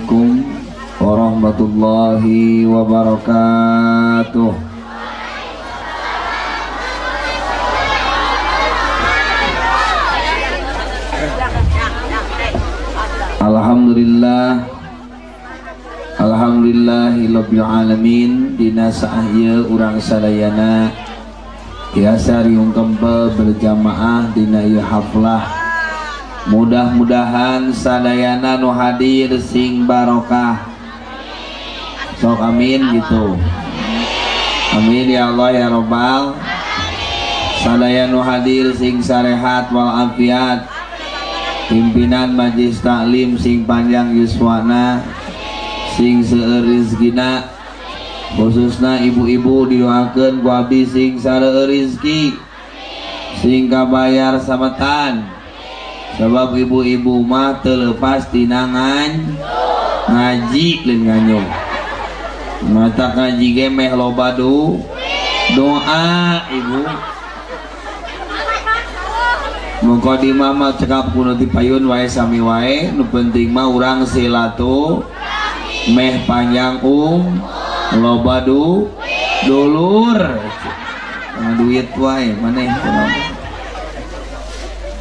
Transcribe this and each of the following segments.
Assalamualaikum warahmatullahi wabarakatuh. Alhamdulillah, alhamdulillahirabbil alamin. Dina saah ieu urang sadayana tiasa riung kempel berjamaah dina ieu haflah. Mudah-mudahan sadayana nu hadir sing barokah. Sok amin gitu. Amin ya Allah ya Robbal. Sadaya nu hadir sing sarehat wal afiat. Pimpinan Majelis Taklim sing panjang yuswana, sing seueur rezekina, khususna ibu-ibu didoakeun ku abdi sing sareueur rezeki, sing kabayar sametan. Sebab ibu-ibu mah teu leupas tina ngaji lain nganyung. Mata ngaji ge meh loba doa ibu. Mukadimah mah cekap kuno ti payun wae sami wae, nu penting mah urang silatu meh panjang loba dulur. Duit wae maneh.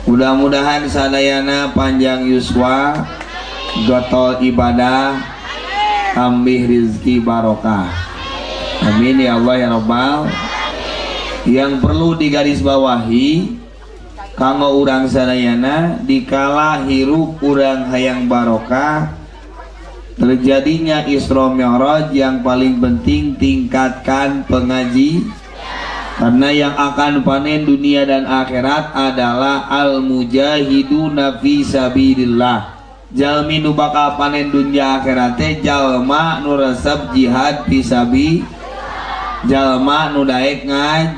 Mudah-mudahan sadayana panjang yuswa, getol ibadah, tambih rizki barokah. Amin ya Allah ya Rabbal. Yang perlu digarisbawahi kanggo urang sadayana, dikala hirup urang hayang barokah, terjadinya Isra Mi'raj, yang paling penting tingkatkan pengaji, karena yang akan panen dunia dan akhirat adalah al-mujahiduna fi sabilillah. Jalmi nu bakal panen dunia akhirat teh jalma nu resep jihad fi sabi, jalma nu daek ngaji,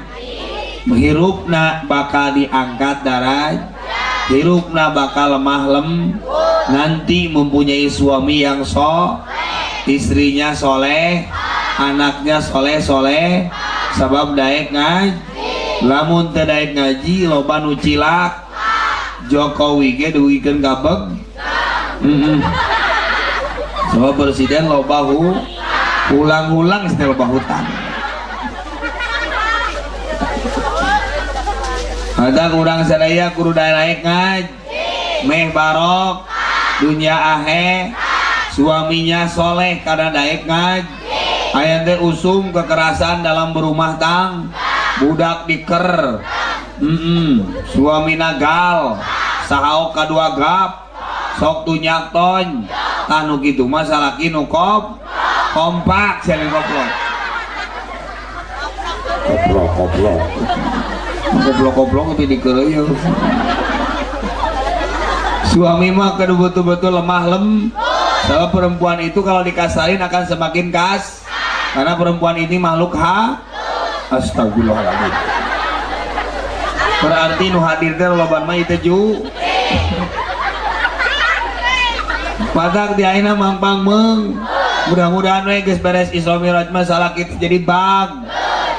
hirupna bakal diangkat daraj, hirupna bakal lemah lem, nanti mempunyai suami yang istrinya soleh, anaknya soleh soleh, sabab daek ngaji. Lamun teu daek ngaji loba nu cilak. Jokowi ge dugikeun kabeg. Sebab presiden loba hulang-hulang setel loba hutang. Ada kurang sadaya kudu daek ngaji meh barok dunia ahe, suaminya soleh karena daek ngaji. Aya teh usum kekerasan dalam berumah tang, budak diker, suami nagal, sahaok kadua gap, sok tunyak ton, tanu kitu mah salaki nu kompak sia koplok. Koplok koplok. Koplok-koplok itu dikereuyeuh. Suami mah kudu betul-betul lemah lem. Sebab perempuan itu kalau dikasarin akan semakin kas. Karena perempuan ini makhluk ha. Astagfirullahaladzim. Berarti nu hadir teh loban mah ieu ju. Patak di ayeuna mangpang meung. Mudah-mudahan we geus beres Isra Mi'raj mah salaki jadi bag.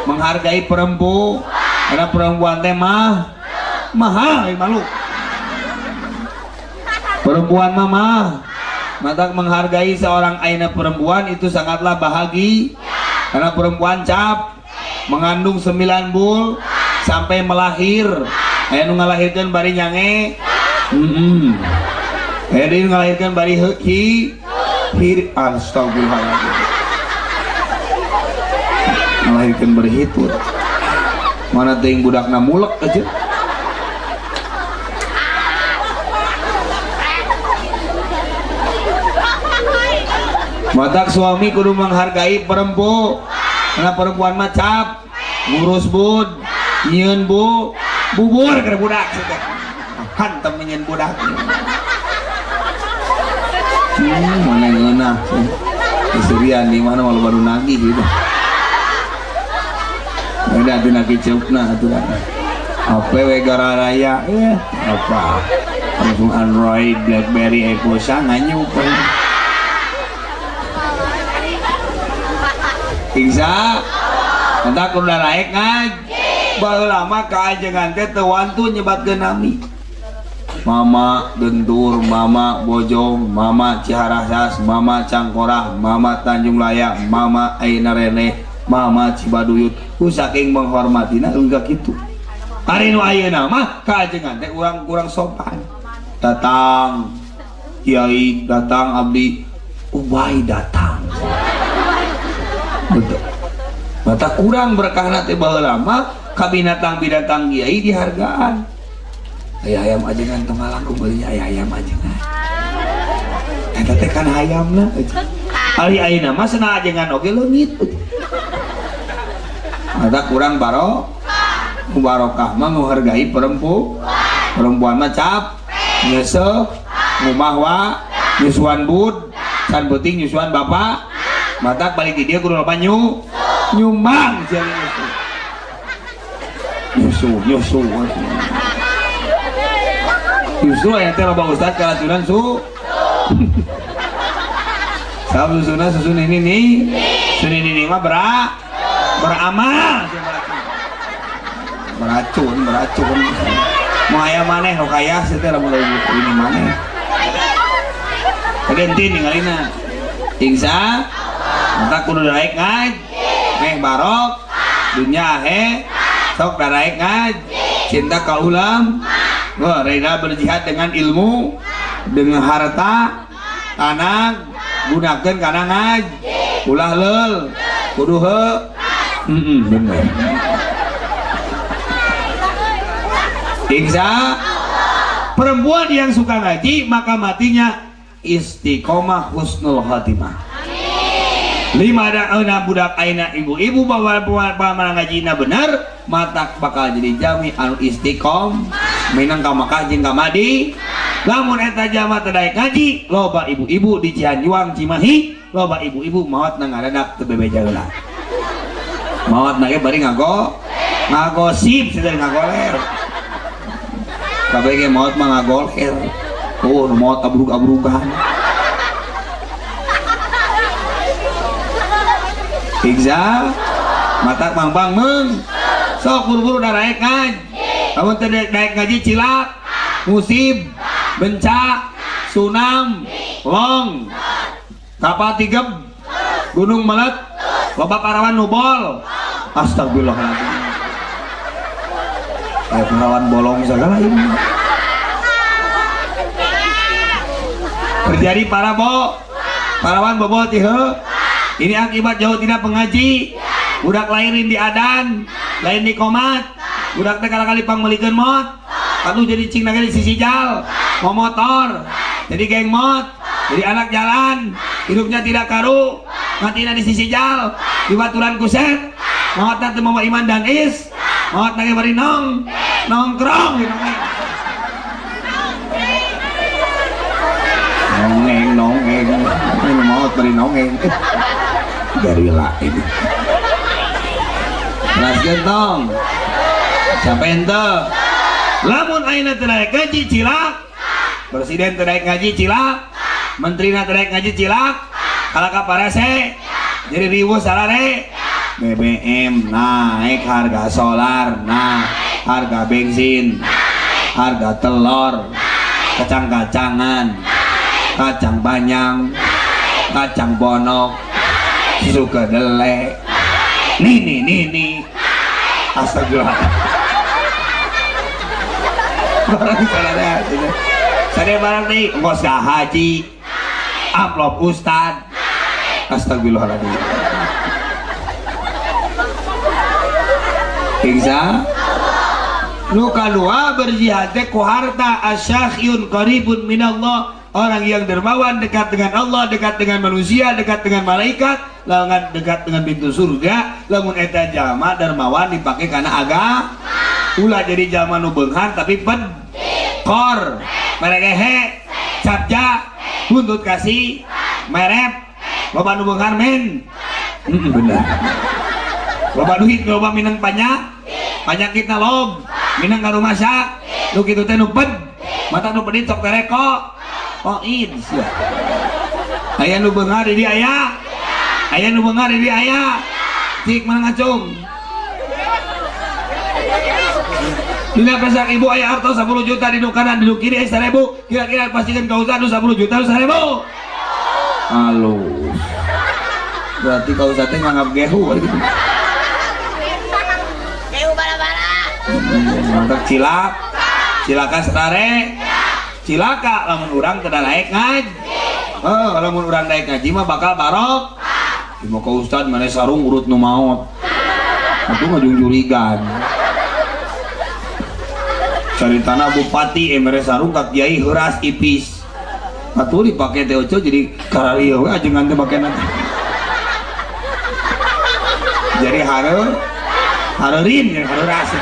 Menghargai perempuan. Karena perempuan teh mah mahal malu. Perempuan mah mah. Maka menghargai seorang aina perempuan itu sangatlah bahagia. Karena perempuan cap mengandung 9 bul sampai melahir. Aya nu ngalahirkeun bari nyange. Aya deui nu ngalahirkeun bari hi hir astagfirullahaladzim. Ngalahirkeun bari hitut. Mana teuing budakna mulek aja. Matak suami kudu menghargai perempuan. Karena perempuan mah cap ngurus bud, nyieun bu, bubur keur budak situ. Hantem nyieun budak. Mana ngeunah sih. Keserian di mana malah baru nagih gitu. Udah tina kiceupna atuh. HP we gara raya apa? Langsung Android, BlackBerry, Apple nganyuk. Insya entah kudu naik ngaji. Baheula mah kaajengan teh teu wantu nyebatkeun nami. Mama Gentur, Mama Bojong, Mama Ciharasas, Mama Cangkorah, Mama Tanjung Laya, Mama Aina Rene, Mama Cibaduyut. Ku saking menghormatina enggak gitu. Ari nu ayeuna mah kaajengan teh urang kurang sopan. Datang kiai, datang abdi, ubay datang. Betul. Mata kurang berkahna teh baheula mah ka binatang-binatang kiai dihargaan. Aya hayam ajengan tong ngalangkung beulinya aya hayam ajengan. Eta teh kan hayamna. Ari ayeuna mah cenah ajengan oge leungit. Mata kurang barokah mah menghargai perempuan. Perempuan mah cap nyeseh ngumah wa nyusuan bud can penting nyusuan bapak. Mata balik di dia kudu loba nyumbang sia nyusu nyusu nyusu. Justru aya teh loba ustad keracunan su. Sabab susuna susu nini nih. Susu nini mah beramal beracun beracun. Mau aya maneh nu kaya sih teh lamun ini maneh. Ganti ningalina. Insya mata kudu daek ngaj. Meh barok dunya he sok daraek ngaj. Cinta ka ulam. Wah, rela berjihad dengan ilmu, dengan harta, tanah, gunakan kana ngaj. Ulah leul, kudu heuh. Bener. Insya perempuan yang suka ngaji maka matinya istiqomah husnul khatimah. Lima ada budak aina ibu-ibu bawa perempuan ngajina bener mata bakal jadi jami anu istiqom minang ka Makkah jeung ka Madi. Lamun eta jama teu daek ngaji loba ibu-ibu di Cihanjuang Cimahi loba ibu-ibu maot na ngadadak teu bebeja heula. Maot na ge bari ngagosip sia ngagoler. Kabeh ge maot mah ngagoler. Oh, nu maot abrug-abrugan. Igza mata bang-bang meng sok buru-buru daraek ngaji. Lamun teu daek ngaji cilak, musib, bencak, sunam, long, kapal tigeb, gunung melet, loba parawan nubol. Astagfirullahaladzim. Aya parawan bolong segala ini. Terjadi parawan bobol tiheu. Ini akibat jauh tidak pengaji. Budak lahirin di adan, lain di komat. Budak teh kali-kali pangmeulikeun mot. Aduh jadi cing di sisi jal, mau motor, jadi geng mot, jadi anak jalan, hidupnya tidak karu, matina di sisi jal, di baturan kuset, maotna teu mawa iman dan is, maotna ge bari nongkrong, nongeng, nongeng, ini maot bari nongeng, gerila ini. Keras gentong, siapa ente? Lamun ayeuna teu daek ngaji cilak, presiden teu daek ngaji cilak, menterina teu daek ngaji cilak, kalaka parese, jadi riweuh sarare. BBM naik, harga solar naik, harga bensin, harga telur, kacang-kacangan, kacang panjang, kacang bonok, susu kedelai, nini nini, astagfirullah. Barang saudara, saya barang nih, ongkos gak haji, amplop ustad, astagfirullahaladzim. Insya nu kadua berjihad teh ku harta asyakhiyun qaribun minallah, orang yang dermawan dekat dengan Allah, dekat dengan manusia, dekat dengan malaikat, lamun dekat dengan pintu surga. Lamun eta jalma dermawan dipake kana agama, ulah jadi jalma nu beunghar tapi ped kor meregehe capja buntut kasih merep loba nu beunghar men. Bener loba duit loba minang banyak penyakitna lob minang ka rumah sak nu kitu teh nu ped mata nu pedit sok tereko oin sia. Aya nu beunghar di dieu aya, aya nu beunghar di dieu aya, cik mana ngacung. Dina pesak ibu aya artos 10 juta di nu kanan, di nu kiri aya 1000. Kira-kira pastikan ka ustad nu 10 juta nu 1000. Halus. Berarti ka ustad teh nganggap gehu gitu. Gehu bara-bara. Mantap cilak. Cilaka setare. Cilaka lamun urang teu daek ngaji. Oh, lamun urang daek ngaji mah bakal barok. Cuma ka ustad mana sarung urut nu maot. Itu ngajungjurigan. Caritana bupati mere sarung ka kiai heuras ipis. Atuh dipake teh oco jadi kararieu we ajengan teh make nanti. Jadi hareurin yang hareuras.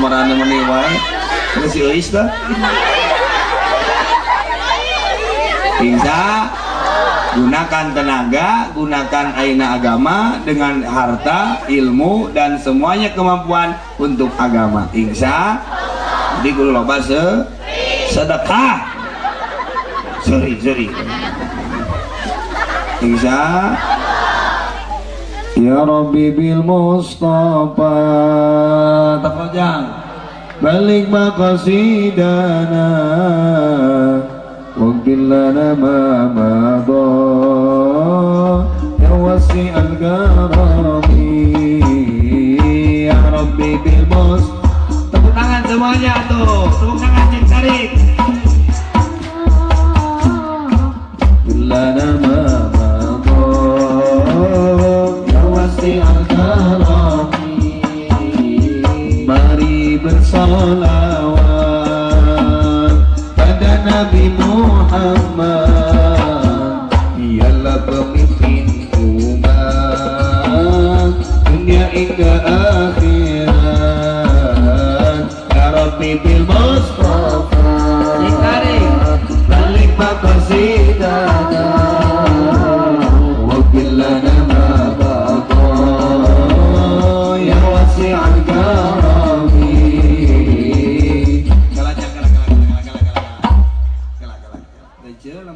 Marane meni wae. Terus si Euis teh. Insya gunakan tenaga, gunakan aina agama dengan harta, ilmu dan semuanya kemampuan untuk agama. Insya. Jadi kudu loba sedekah. Sorry, sorry. Insya. Ya Rabbi bil Mustafa tafajang balik maqasidana واغفر لنا ما مضى يا واسع الكرم يا ربي بالمص. Tepuk tangan semuanya tuh, tepuk tangan yang tarik. لنا ما مضى يا واسع الكرم. Mari bersolawat pada Nabi Muhammad, ialah pemimpin umat dunia hingga akhirat. Ya Rabbi bil Mustafa balik maqasidana waghfir lana ma baqa ya wasi'al karami.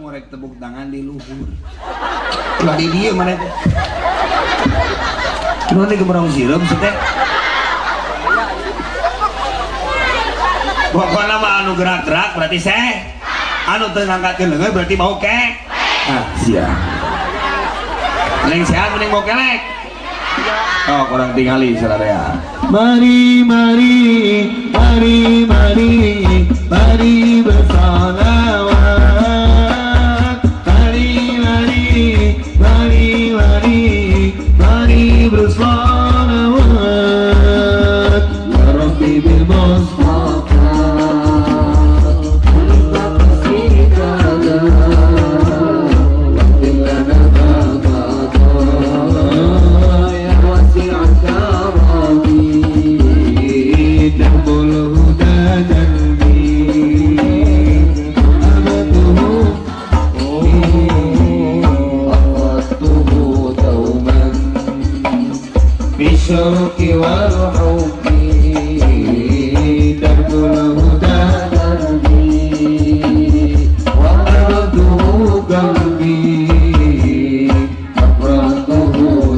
Rek tepuk tangan di luhur. Ulah di dieu mana teh? Kunaon teh gemerong sireum sih teh? Pokokna mah anu gerak-gerak berarti seh. Anu teu ngangkatkeun leungeun berarti bau kek. Ah, sia. Mending sehat mending bau kelek. Oh, kurang tingali sararea. Mari mari mari mari mari bersalawat. Mari mari mari mari mari bersalawat. Ya Rabbi bil Mustafa. بالشوق والحب درب الهدى دربي وأرده قلبي أفرحته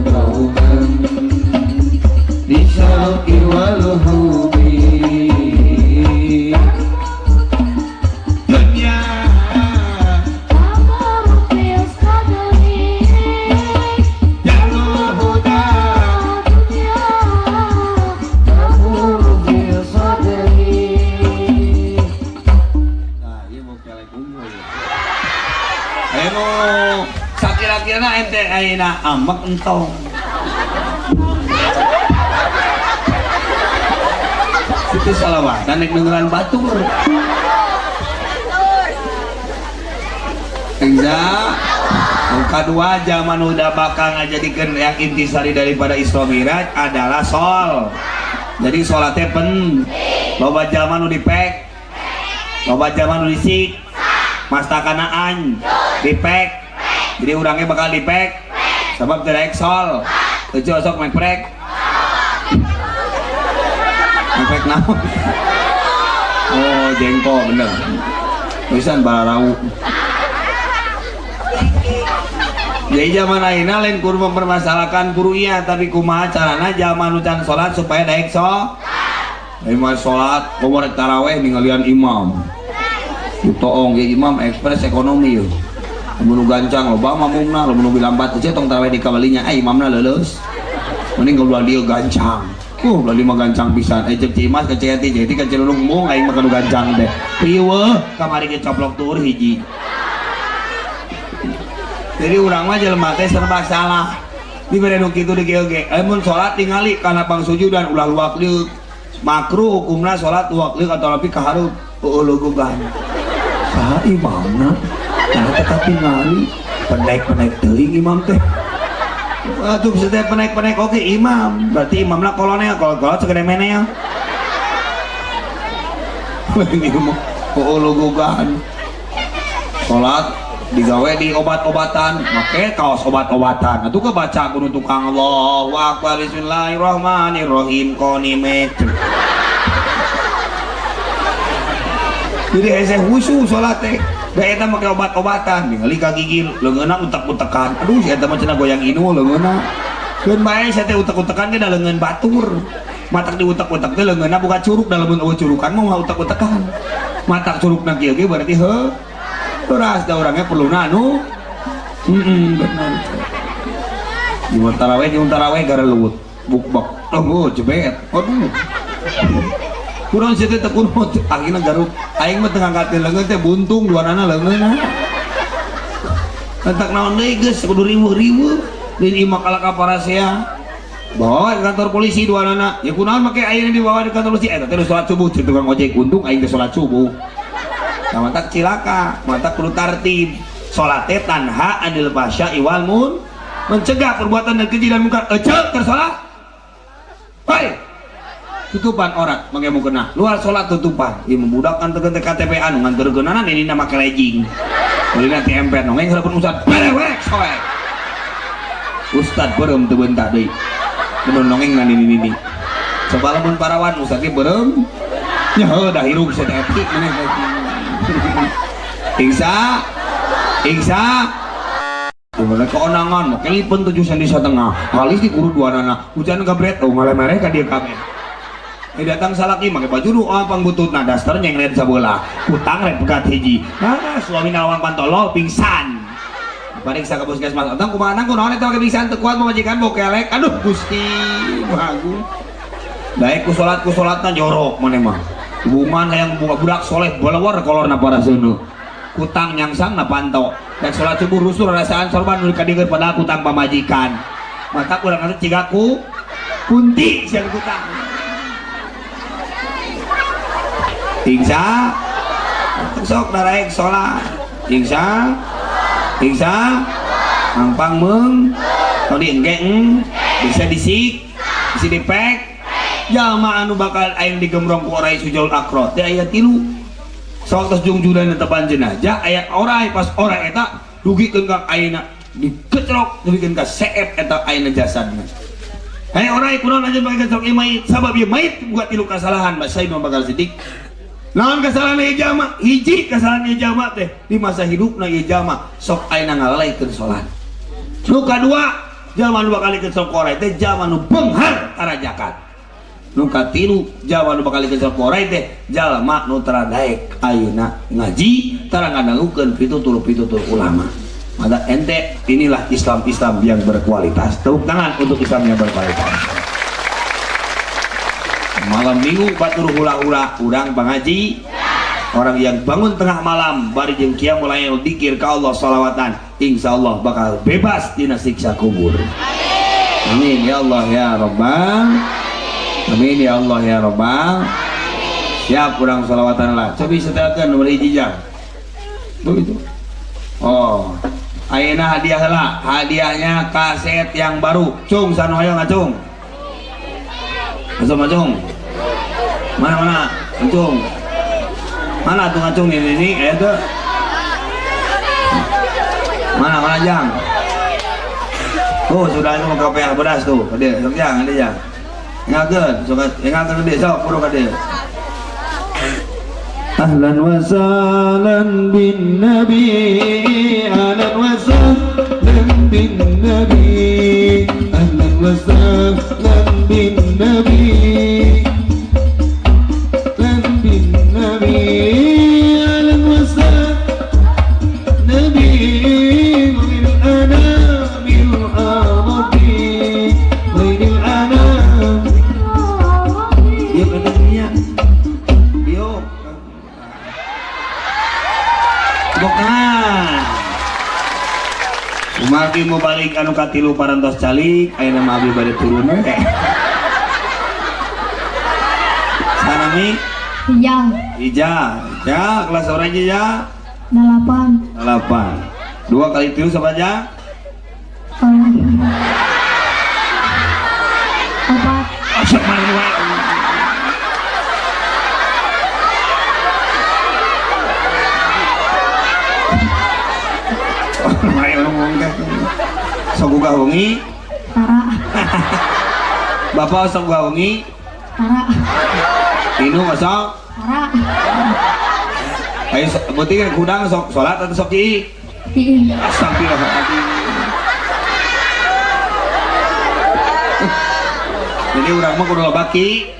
دوما بالشوق والحب دنيا تمر في صدري درب الهدى دنيا تمر في صدري. Nah, ieu mau kelek unggul. Ayo sakira-kirana ente ayeuna amek entong. Itu salawatan nek dengeran batur. Enza, kadua zaman udah bakal ngajadikeun yang intisari daripada Isra Mi'raj adalah sol. Jadi sholatnya pen. Loba zaman nu dipek, loba zaman nu disik, mastakanaan dipek. Jadi urangnya bakal dipek sebab tidak sol. Eueuh sok mengprek. Mengprek naon? Oh, jengko bener. Tulisan bararau. Jadi zaman ayeuna lain kudu mempermasalahkan furu'iyah, tapi kumaha carana jalma nu can salat supaya daek so. Imam salat, komo rek taraweh ningalian imam. Toong ge imam ekspres ekonomi yeuh. Lamun nu gancang loba mamungna, lamun nu lambat teh tong taraweh di kabalinya, ah imamna leuleus. Mending ulah dieu gancang. Ulah lima gancang pisan. Eh cek Cimas ka Ceti, Ceti ka Cilulung mung aing mah kanu gancang teh. Riweuh kamari ge coplok tur hiji. Jadi urang mah jelema teh serba salah. Dibere nu kitu di kieu ge. Lamun salat tingali kana pangsujudan ulah luak liuk. Makruh hukumna salat luak liuk atau lebih ka hareup eueuh. Saha imamna? Nah, teh tingali penaik-penaik teuing imam teh. Atuh setiap penaik-penaik oke imam, berarti imamna kolonel, kolot-kolot segede menel. Ini mah eueuh. Salat digawe di obat-obatan, make kaos obat-obatan. Atuh kebaca kudu tukang Allahu Akbar bismillahirrahmanirrahim konime. Jadi hese khusyuk salat teh. Da eta make obat-obatan, ningali ka gigil, leungeunna utek-utekan. Aduh, si eta mah cenah goyang inu leungeunna. Keun bae sia teh utek-utekan ge da leungeun batur. Matak diutek-utek teh leungeunna buka curug, da lamun eueuh curukan mah utek-utekan. Matak curugna kieu ge berarti heuh. Beras da orangnya perluna anu. Benar. Di taraweh, di taraweh gara lewut. Bukbak. Oh, jebet. Aduh. Kurang sih teh kunut akhirna garuk. Aing mah teu ngangkatin leungeun teh buntung duanana leungeunna. Entak naon deui geus kudu riweuh-riweuh. Din imah kalaka parasea. Bawa ke kantor polisi duanana. Ya kunaon make ayeuna dibawa di kantor polisi eta teh salat subuh cek tukang ojek untung aing teh salat subuh. Nah, matak cilaka, matak kudu tartib. Salat teh tanha anil fahsya wal mun, mencegah perbuatan dan keji dan mungkar. Ecek keur salat. Hei. Tutupan orat make mukena. Luar salat tutupan. Ieu membudak nganterkeun teh KTP anu nganterkeunana nini make legging. Ulina ti emper nongeng harapan ustad berewek soek. Ustad beureum teu beunta deui. Bener nongeng na nini nini. Coba lamun parawan ustad ge beureum. Nya heuh da hirup sia teh etik maneh teh. Ingsa, ingsa. Gimana keonangan, make lipen 7 senti setengah, halis dikurut dua nana, hujan gabret, oh ngalemereh ka dia kabeh. Datang salaki make baju doa pangbututna, daster nyengret sabelah, kutang rek pegat hiji. Nah, suami nawang pantolo pingsan. Pariksa ka puskesmas, otang kumaha nang kunaon eta make pingsan teu kuat pamajikan bokelek. Aduh Gusti, bagus. Daek ku salat ku salatna jorok maneh mah. Hubungan hayang buka budak soleh balawar kolorna para seuneu. Kutang nyangsang na panto. Daek salat subuh rusuh rasaan sorban nu kadieun pada kutang pamajikan. Mata urang atuh ciga ku kunti sia kutang. Ingsa sok daraek salat. Ingsa ingsa mangpang meung tadi engke bisa disik bisa dipek. Jalma anu bakal aing digemrong ku orai sujul akro teh aya tilu. Sawaktos jungjunan tepan jenazah aya orai, pas orai eta dugikeun ka ayeuna dikecrok dugikeun ka seep eta ayeuna jasadna. Hey orai kunaon aja bakal kecrok ieu mayit sabab ieu mayit buat tilu kasalahan basa ieu bakal sidik. Naon kasalahan ieu jalma? Hiji kasalahan ieu jalma teh di masa hidupna ieu jalma sok ayeuna ngalalaikeun salat. Nu kadua jalma nu bakal dikecrok ku orai teh jalma nu beunghar tara zakat. Nu katilu jalma nu bakal dikecrok ku orai teh jalma nu tara daek ayeuna ngaji tara ngadangukeun pitutur-pitutur ulama. Maka ente inilah Islam-Islam yang berkualitas. Tepuk tangan untuk Islam yang berkualitas. Malam minggu batur hula-hula urang pangaji. Orang yang bangun tengah malam bari jeung qiyamul lail dikir ka Allah salawatan, insyaallah bakal bebas dina siksa kubur. Amin ya Allah ya Rabbal. Amin ya Allah ya Rabbal. Siap kurang salawatan lah. Coba setelkan nomor hiji jam. Begitu. Oh, ayeuna hadiah heula. Hadiahnya kaset yang baru. Cung sanu hoyong acung. Masuk acung. Mana mana? Acung. Mana tuh acung ini ini tuh. Mana mana jang? Oh, sudah itu mau KPA beras tuh. Kade, sok jang, ada jang. Ingatkeun, sok ingatkeun gede sok kudu kade. Ahlan wa sahlan bin nabi, ahlan wa sahlan bin Wa sahlan bin nabi, lan bin nabi, ahlan wa sahlan nabi, ghairil anamil arabi, ghairil anam. Iya katanya. Yuk. Bukan. Kumargi mau balik anu katilu parantos calik, ayeuna mah abdi bade turun we. Sanami? Ijang. Ija. Ya, kelas orang Ija? 8. 8. 2 kali 3 sama aja? 4. Asap mana wae. Mari orang ngomong teh. Sok gugah wengi. Tara. Bapak sok gugah wengi. Tara. Inung sok. Tara. Ayo penting kan kudang sok salat atau sok cii? Cii. Astagfirullahaladzim. Jadi urang mah kudu loba ki.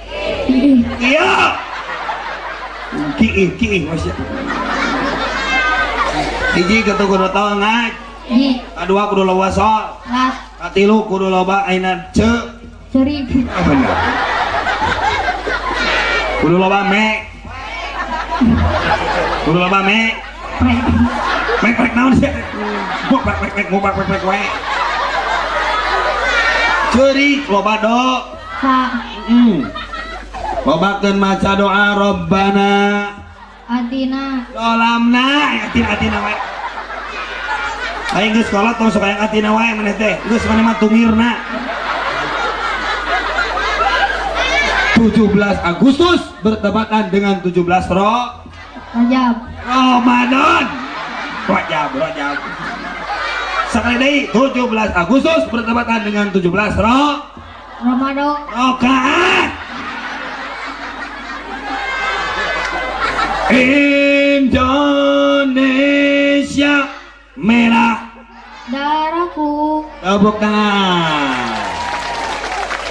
Cii. Iya. Ki ki masya. Hiji ketu kudu tol ngaj. Ji. Kadua kudu loba sol. Lat. Katilu kudu loba aina ce. Ceri. Ah, bener. Kudu loba me. Kudu loba me. Prek. Mek prek naon sih? Muk prek prek prek muk prek prek prek we. Ceri loba do. Sa. Lobakeun maca doa Robbana Atina. Dolamna atina atina we. Aing geus kolot tong sok hayang atina wae maneh teh. Geus maneh mah tungirna. 17 Agustus bertepatan dengan 17 Rajab. Ramadan. Rajab, Rajab. Sekali deui 17 Agustus bertepatan dengan 17 Ramadan. Rakaat. Indonesia merah darahku, tepuk tangan,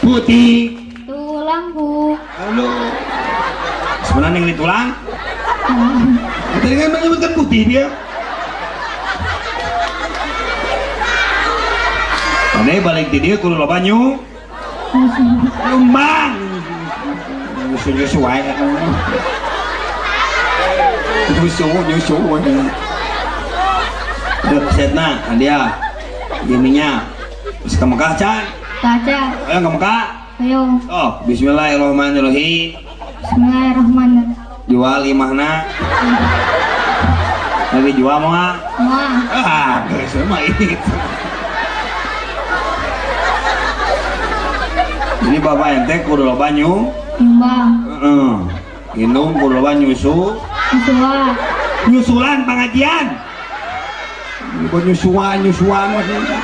putih tulangku. Lalu sebenarnya yang tulang tadi kan menyebutkan putih dia. Ini balik di dia kudu loba nyu nyumbang nyusu nyusu wae nyusu nyusu wae. Udah setna dia gininya terus ke Mekah can Kaca. Ayo ke Mekah. Ayo. Oh, bismillahirrahmanirrahim. Bismillahirrahmanirrahim. Jual imahna. Lagi jual mau nggak? Mau. Ah, geus mah itu. Ini bapak ente kudu loba nyu. Nyumbang. Heeh. Indung kudu loba nyusu. Nyusulan. Nyusulan pengajian. Bukan nyusuan, nyusuan maksudnya.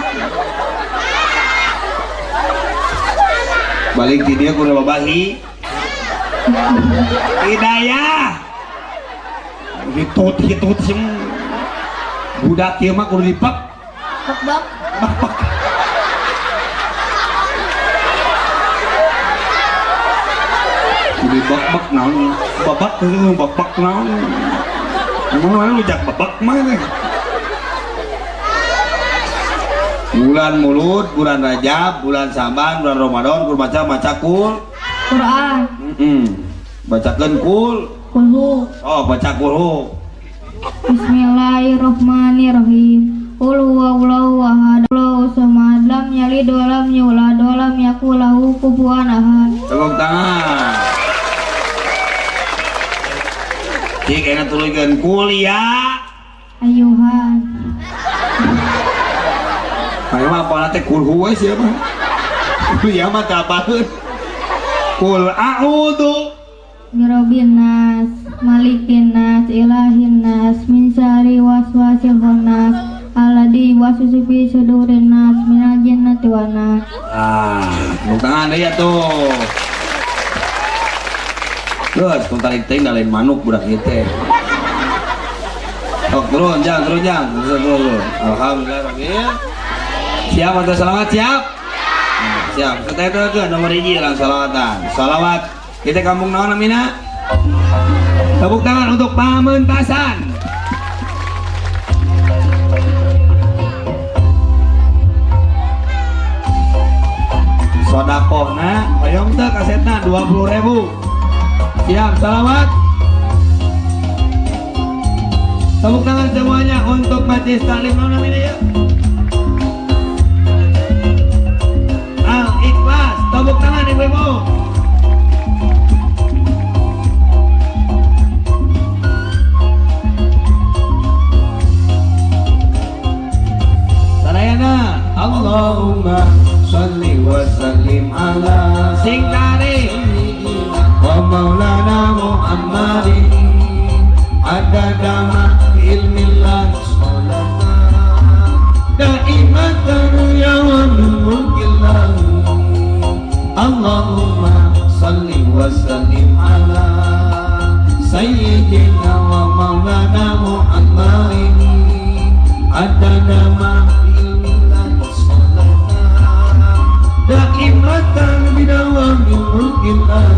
Balik di dia kudu loba hidayah. Hitut hitut sing budak ieu mah kudu dipek. Bek-bek. Bek-bek. Kudu bek-bek naon? Babak kudu bek-bek naon? Emang mana lu jak bebek mah teh? Bulan Mulud, bulan Rajab, bulan Saban, bulan Ramadan, kudu baca maca kul Quran. Bacakeun kul Kulhu. Oh, baca kulhu. Bismillahirrahmanirrahim. Qul huwallahu ahad, Allahu samad, lam yalid wa lam yulad wa lam yakul lahu kufuwan ahad. Tepuk tangan. Cik enak tuluykeun kuliah. Ayuhan. Ayo mah apa teh kulhu we sia mah. Kuliah mah teu apaeun. Kul a'udzu birrabbin nas, malikin nas, ilahin nas, min syarri waswasil khannas, alladzi yuwaswisu fi sudurin nas, minal jinnati wan nas. Ah, tepuk tangan deui atuh. Terus, tong tarik teuing da lain manuk budak ieu teh. Sok turun, jang, turun, jang. Terus, turun, turun. Alhamdulillah, rabbil. Siap atau selamat, siap? Siap. Setelah itu ke nomor hiji lang salawatan. Salawat. Kita kampung naon namina? Tepuk tangan untuk Pamentasan. Sodakohna hoyong teu kasetna 20.000. Siap, salawat. Tepuk tangan semuanya untuk Majelis Taklim naon namina ya? Al Ikhlas. Tepuk tangan ibu-ibu. Sadayana Allahumma salli wa sallim ala sing tarik sayyidina wa maulana Muhammadin adada ma ilmillah sholatan daimatan ya wa min mulkillah. Allahumma salli wa sallim ala sayyidina wa maulana Muhammadin adada ma ilmillah sholatan daimatan bidawami mulkillah.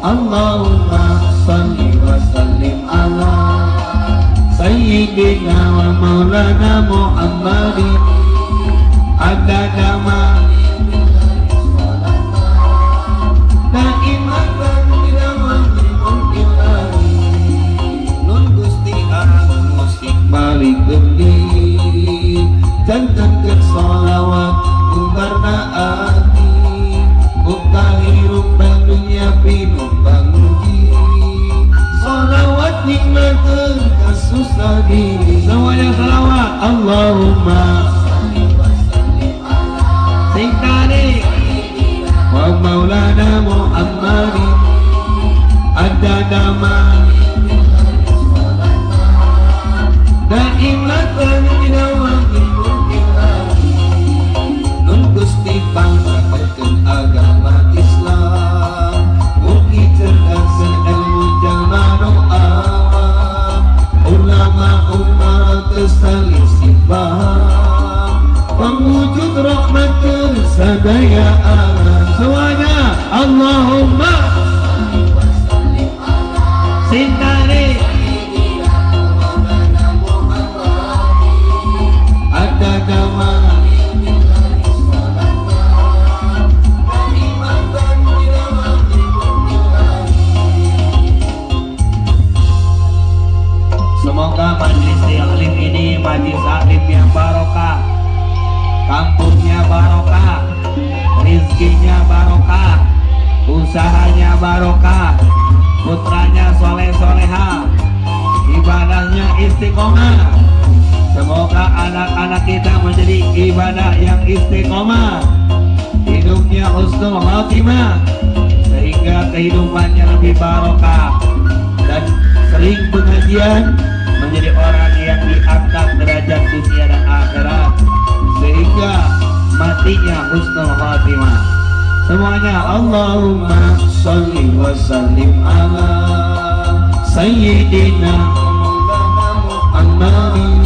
Allahumma salli wa sallim ala sayyidina wa maulana Muhammadin adada ma daimatan bidawami mulkillah. Nun Gusti Agung musik balik deui jantenkeun sholawat umbarna ati buka hirup dunya pinuh panguji sholawat nikmateun kasusah diri. Semuanya salawat. Allahumma sholli wa sallim ala Sing tarik wa maulana Muhammadin adada ma daimatan bidawami mulkillah. Nun Gusti pangkakeun agama Islam mugi cerdaseun ilmu jalma nu awam ulama umat teu paham pangwujud rahmat sadaya alam. Semuanya Allahumma sing tarik adada ma Semoga majelis taklim ini majelis taklim yang barokah, kampungnya barokah, rizkinya barokah, usahanya barokah, putranya soleh soleha, ibadahnya istiqomah. Semoga anak-anak kita menjadi ibadah yang istiqomah, hidupnya husnul khatimah, sehingga kehidupannya lebih barokah dan sering pengajian, menjadi orang yang diangkat derajat dunia dan akhirat, sehingga matinya husnul khatimah. Semuanya Allahumma sholli wa sallim ala sayyidina maulana Muhammadin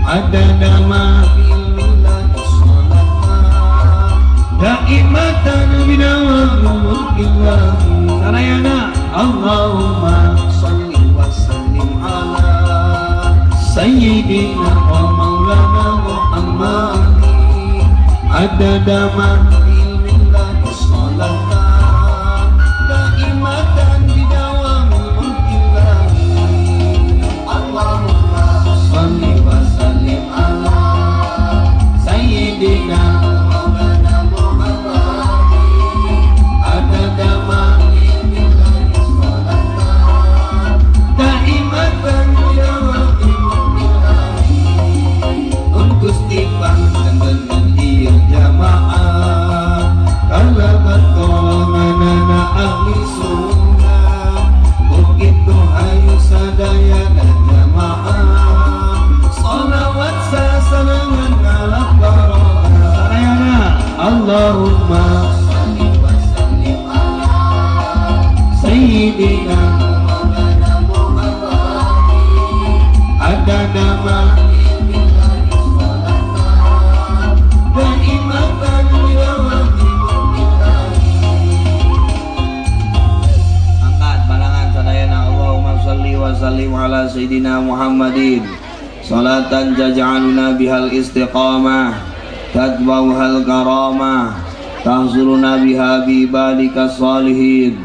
adada ma ilmillah sholatan daimatan bidawami mulkillah. Sarayana Allahumma sholli wa sallim ala sayyidina wa maulana Muhammadin adada ma ilmillah sholatan daimatan bidawami mulkillah. Allahumma sholli wa sallim ala sayyidina maulana Muhammadin adada ma ilmillah sholatan daimatan bidawami mulkillah. Nun Gusti pangdanten ieu jamaah kalabat golonganana ahli sunnah begitu hayu sadayana jamaah sholawat sasarengan ngalap barokah. Sarayana Allahumma sholli wa sallim ala sayyidina maulana Muhammadin adada ma ilmillah sholatan daimatan ala sayyidina Muhammadin. Salatan taj'aluna bihal istiqamah, tatba'uhal karamah, tahsuruna biha bi ibadika salihin,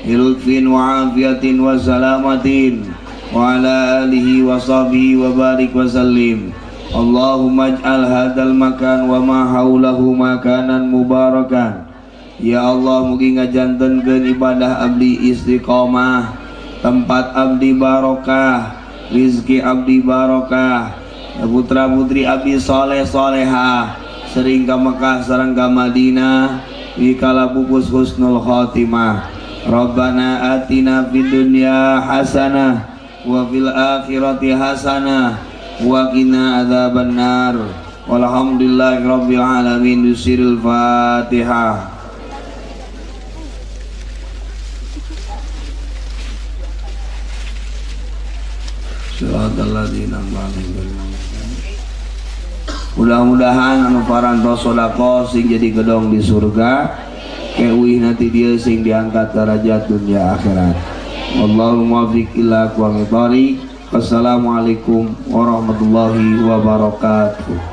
bilutfin wa afiyatin wa salamatin, wa ala alihi wa sahbihi wa barik wa sallim. Allahumma ij'al hadzal makan wa ma haulahu makanan mubarakan. Ya Allah, mugi ngajantenkeun ibadah abdi istiqomah, tempat abdi barokah, rizki abdi barokah, putra putri abdi soleh solehah, sering ke Mekah sareng ke Madinah, wikala pupus husnul khotimah. Rabbana atina fid dunya hasanah wa fil akhirati hasanah wa qina adzabannar. Walhamdulillahi rabbil alamin. Bisiril Fatihah. Mudah-mudahan anu parantos sedekah sing jadi gedong di surga, keuih nanti dia sing diangkat derajat dunia akhirat. Wallahu muwaffiq ila aqwamit thoriq. Wassalamualaikum warahmatullahi wabarakatuh.